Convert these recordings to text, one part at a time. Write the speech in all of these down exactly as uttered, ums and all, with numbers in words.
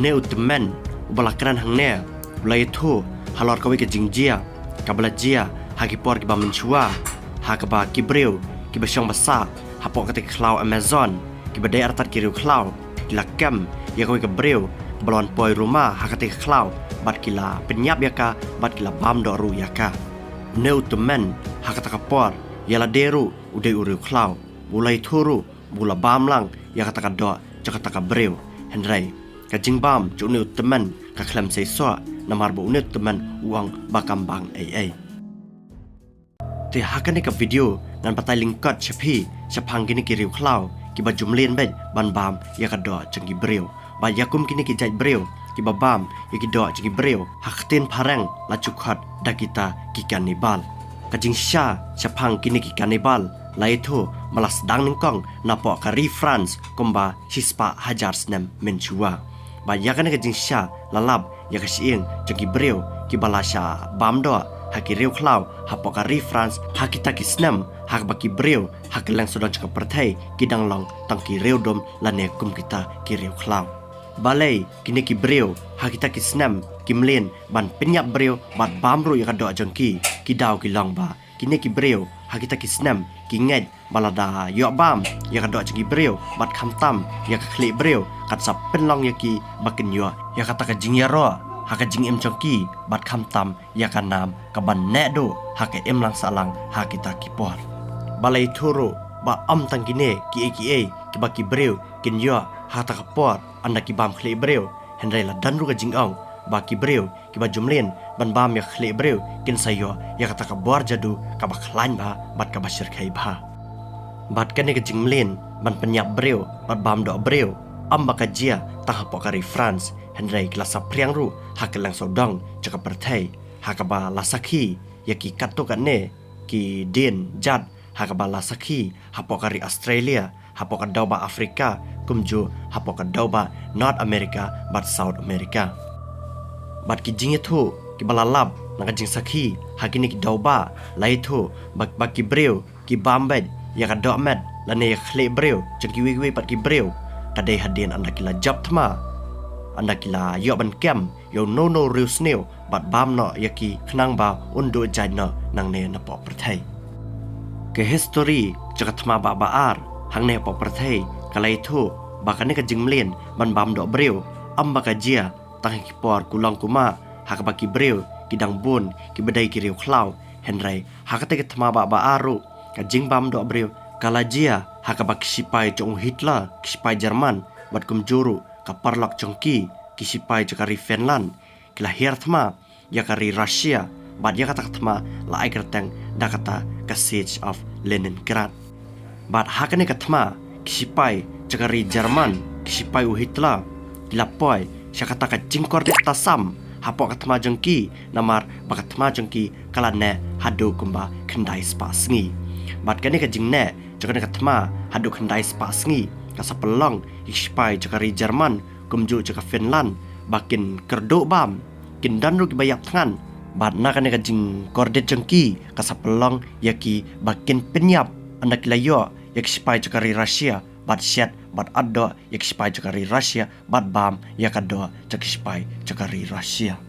Ne u tymmen uba la kren hangne u la ïathuh halor kawei ka jingjia kaba la jia ha ki por kiba mynshuwa, ha kaba ki briew kiba shong ba sah hapoh katei ka khlaw Amazon, kiba dei artat ki riewkhlaw, ki la kem ïa kawei ka briew ba la wan poi ruma ha katei ka khlaw, bad ki la pynïap ïa ka, bad ki la bam doh ruh ïa ka. Ne u tymmen ha kata ka por ïa lade ruh u dei u riewkhlaw, u la ïathuh ruh ba u la bam lang ïa kata ka doh jong kata ka briew. Hynrei ka jingbam jong une u tymmen ka khlem seisoh, namar ba une u tymmen u ong ba kam bang ei ei. Te ha kane ka video ngan batai lyngkot sha phi shaphang kine ki riewkhlaw kiba ju mlien beit ban bam ïa ka doh jong ki briew, bad ïa kum kine ki jait briew kiba bam ïa ki doh jong ki briew ha ktien phareng la ju khot da kita ki cannibal. Ka jingshisha shaphang kine ki cannibal la ïathuh ba la sdang nyngkong napoh ka ri France kumba shispah hajar snem mynshuwa. Bad ïa kane ka jingshisha la lap ïa ka shyieng jong ki briew kiba la shah bam doh ha ki riewkhlaw hapoh ka ri France ha kita ki snem, ha kaba ki briew ha kylleng sawdong jong ka pyrthei ki dang long tang ki riewdum lane kum kita ki riewkhlaw. Balei kine ki briew ha kita ki snem ki mlien ban pynïap briew bad bam ruh ïa ka doh jong ki? Ki daw ki long ba kine ki briew ha kita ki snem ki ngeit ba lada ïoh bam ïa ka doh jong ki briew bad khamtam ïa ka khlieh briew, kat sa pynlong ïa ki ba kin ïoh ïa kata ka jingïaroh ha ka jingim jong ki, bad khamtam ïa ka nam kaban neh duh ha ka imlang sahlang ha kita ki por. Ba la ïathuh ruh ba ym tang kine kiei kiei kiba ki briew kin ïoh ha kata ka por ynda ki bam khlieh briew, hynrei la don ruh ka jingong ba ki briew kiba ju mlien ban bam ïa ka khlieh briew kin sa ïoh ïa kata ka bor jadu kaba khlaiñ bha bad kaba shyrkhei bha. Bad kane ka jingmlien ban pynïap briew bad bam doh briew ym ba ka jia tang hapoh ka ri France, hynrei ki la saphriang ruh ha kylleng sawdong jong ka pyrthei, ha kaba la sakhi ïa ki katto katne ki dien jat, ha kaba la sakhi hapoh ka ri Australia, hapoh ka dewbah Africa, kumjuh hapoh ka dewbah North America bad South America. Bad ki jingïathuh kiba la lap na ka jingsakhi ha kine ki dewbah la ïathuh ba, ba ki briew ki bam beit ïa ka doh met lane ïa ka khlieh briew jong kiwei kiwei pat ki briew ka dei hadien ynda ki la jop thma, ynda ki la ïoh ban kem ïa uno uno u riewsniew bad bam noh ïa ki khnang ba un duh jait noh nangne napoh pyrthei. Ka histori jong ka thma bah ba ar hangne hapoh pyrthei ka la ïathuh ba kane ka jingmlien ban bam doh briew ym ba ka jia tang ha ki por kulong kumah, ha kaba ki briew ki dang bun kiba dei ki riewkhlaw, hynrei ha katei ka thma bah ba ar ruh ka jingbam doh briew ka la jia ha kaba ki sipai jong u Hitler, ki sipai German, bad kumjuh ruh ka paralok jong ki, ki sipai jong ka ri Finland, ki la hiar thma ïa ka ri Russia, bad ïa kata ka thma la ai kyrteng da kata ka Siege of Leningrad. Bad ha kane ka thma ki sipai jong ka ri German, ki sipai u Hitler, ki la poi sha kata ka jingkordit tasam hapoh ka thma jong ki, namar ba ka thma jong ki ka la neh haduh kumba khyndai spah sngi. Bad kane ka jingneh jong kane ka thma haduh khyndai spah sngi ka sa pynlong ïa ki sipai jong ka ri German kumjuh jong ka Finland ba kin kyrduh bam, kin don ruh kiba ïap thngan. Bad na kane ka jingkordit jong ki ka sa pynlong ïa ki ba kin pynïap ynda ki la ïoh ïa ki sipai jong ka ri Russia, bad shet bad ot doh ïa ki sipai jong ka ri Russia, bad bam ïa ka doh jong ki sipai jong ka ri Russia.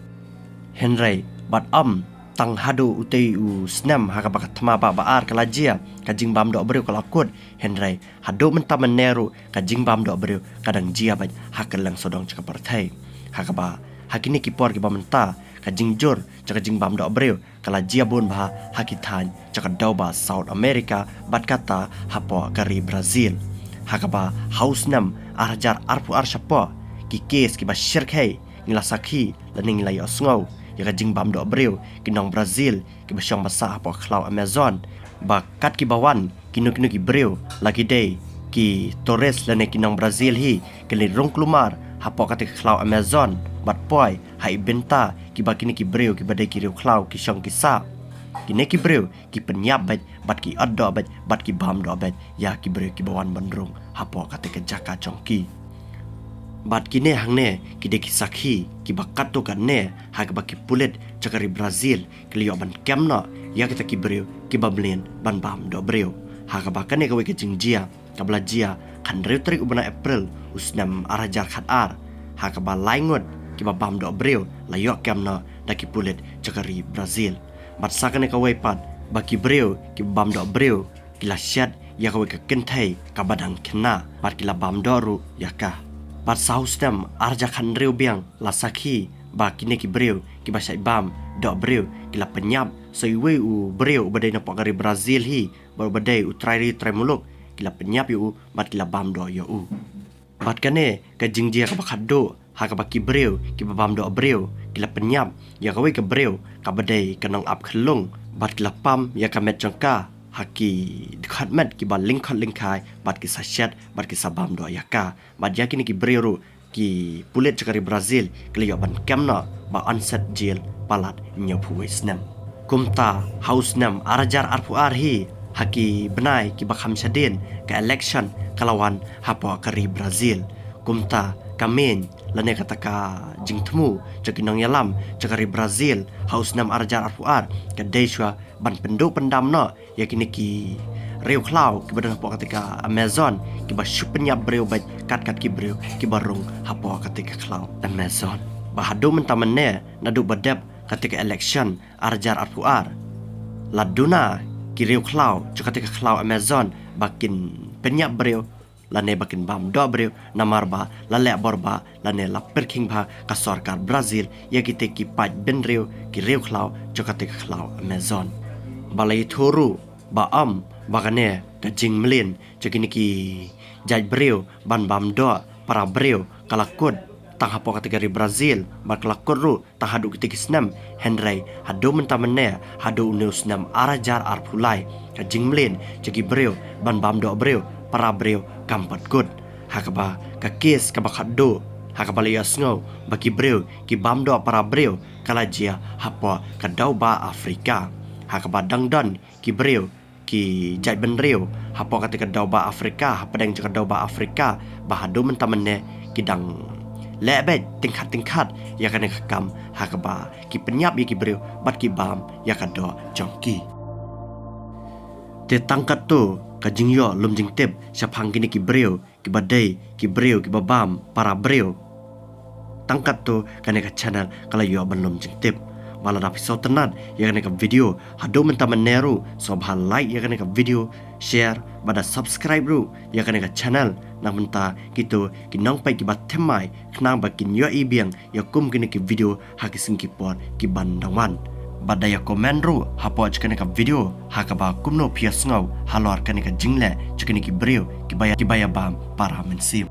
Hynrei bad ym tang haduh utei u snem ha kaba ka thma bah ba ar ka la jia ka jingbam doh briew ka la kut, hynrei haduh mynta mynne ruh ka jingbam doh briew ka dang jia beit ha kylleng sawdong jong ka pyrthei. Ha kaba ha kine ki por kiba mynta ka jingjur jong ka jingbam doh briew ka la jia bun bha ha ki thaiñ jong ka dewbah South America bad kata hapoh ka ri Brazil. Ha kaba ha u snem ar hajar arphew ar shapoh, ki kes kiba shyrkhei ngi la sakhi lane ngi la ïohsngew ïa ka jingbam doh briew ki nong Brazil kiba shong ba sah hapoh ka khlaw Amazon, ba kat kiba wan kino kino ki briew, la ki dei ki tourist lane ki nong Brazil hi, ki leit rung kulmar hapoh kata ka khlaw Amazon bad poi ha i bynta kiba kine ki briew kiba dei ki riewkhlaw ki shong ki sah. Kine ki briew ki pynïap beit bad ki ot doh beit bad ki bam doh beit ïa ki briew kiba wan ban rung hapoh kata ka jaka jong ki. Bad kine hangne ki dei ki sakhi kiba katto katne ha kaba ki pulit jong ka ri Brazil ki la ïoh ban kem noh ïa kita ki briew kiba mlien ban bam doh briew. Ha kaba kane kawei ka jingjia kaba la jia ka hynriew tarik u bnai April u snem ar hajar khat ar, ha kaba lai ngut kiba bam doh briew la ïoh kem noh da ki pulit jong ka ri Brazil. Bad sa kane kawei pat ba ki briew kiba bam doh briew ki la shet ïa kawei ka kynthei kaba dang khynnah bad ki la bam doh ruh ïa ka. Bad sa ha u snem ar hajar khathynriew biang la sakhi ba kine ki briew kiba shait bam doh briew ki la pynïap sa iwei u briew uba dei na poh ka ri Brazil hi bad uba dei u trai ri trai muluk, ki la pynïap ïa u bad ki la bam doh ïa u. Bad kane ka jingjia kaba khatduh ha kaba ki briew kiba bam doh briew ki la pynïap ïa kawei ka briew kaba dei ka nongap khyllung bad ki la pam ïa ka met jong ka ha ki dkhot met kiba lyngkhot lyngkhai bad ki sa shet bad ki sa bam doh ïa ka. Bad ïa kine ki briew ruh ki pulit jong ka ri Brazil ki la ïoh ban kem noh ba yn set jel palat hynñiewphew wei snem. Kumta ha u snem ar hajar arphew ar hi ha ki bnai kiba kham shadien ka election ka la wan hapoh ka ri Brazil. Kumta ka meiñ lane kata ka jingthmu jong ki nongïalam jong ka ri Brazil ha u snem ar hajar arphew ar ka dei shuwa ban pynduh pyndam noh ïa kine ki riewkhlaw kiba don hapoh kata ka Amazon kiba shu pynïap briew bad kat kat ki briew kiba rung hapoh kata ka khlaw Amazon. Ba haduh mynta mynne naduh ba dep kata ka election ar hajar arphew ar la duna ki riewkhlaw jong kata ka khlaw Amazon ba kin pynïap briew lane ba kin bam doh briew namar ba la leh bor ba lane la pyrkhing bha ka sorkar Brazil ïa kite ki paid bynriew ki riewkhlaw jong kata ka khlaw Amazon. Ba la ïathuh ruh ba ym ba kane ka jingmlien jong kine ki jait briew ban bam doh para briew ka la kut tang hapoh kata ka ri Brazil bad ka la kut ruh tang haduh kite ki snem, hynrei haduh mynta mynne haduh une u snem ar hajar arphew lai ka jingmlien jong ki briew ban bam doh briew para briew kam pat kut. Ha kaba ka kes kaba khatduh ha kaba la ïohsngew ba ki briew ki bam doh para briew ka la jia hapoh ka dewbah Afrika ha kaba dang don ki briew ki jait bynriew hapoh kata ka dewbah Afrika hapdeng jong ka dewbah Afrika ba haduh mynta mynne ki dang leh beit tyngkhat tyngkhat ïa kane ka kam ha kaba ki pynïap ïa ki briew bad ki bam ïa ka doh jong ki. Te tang katto ka jingïoh lum jingtip shaphang kine ki briew kiba dei ki briew kiba bam para briew. Tang katto kane ka channel ka la ïoh ban lum jingtip. Ba lada phi sngewtynnat ïa kane ka video haduh mynta mynne ruh sngewbha like ïa kane ka video, share bad da subscribe ruh ïa kane ka channel na ka bynta kito ki nongpeit kiba thymmai khnang ba kin ïohi biang ïa kum kine ki video ha ki sngi ki por ki ban dang wan. Bad da ïa comment ruh hapoh jong kane ka video ha kaba kumno phi ïohsngew halor kane ka jingleh jong kine ki briew kiba ïa, kiba ïa bam para mynsiem.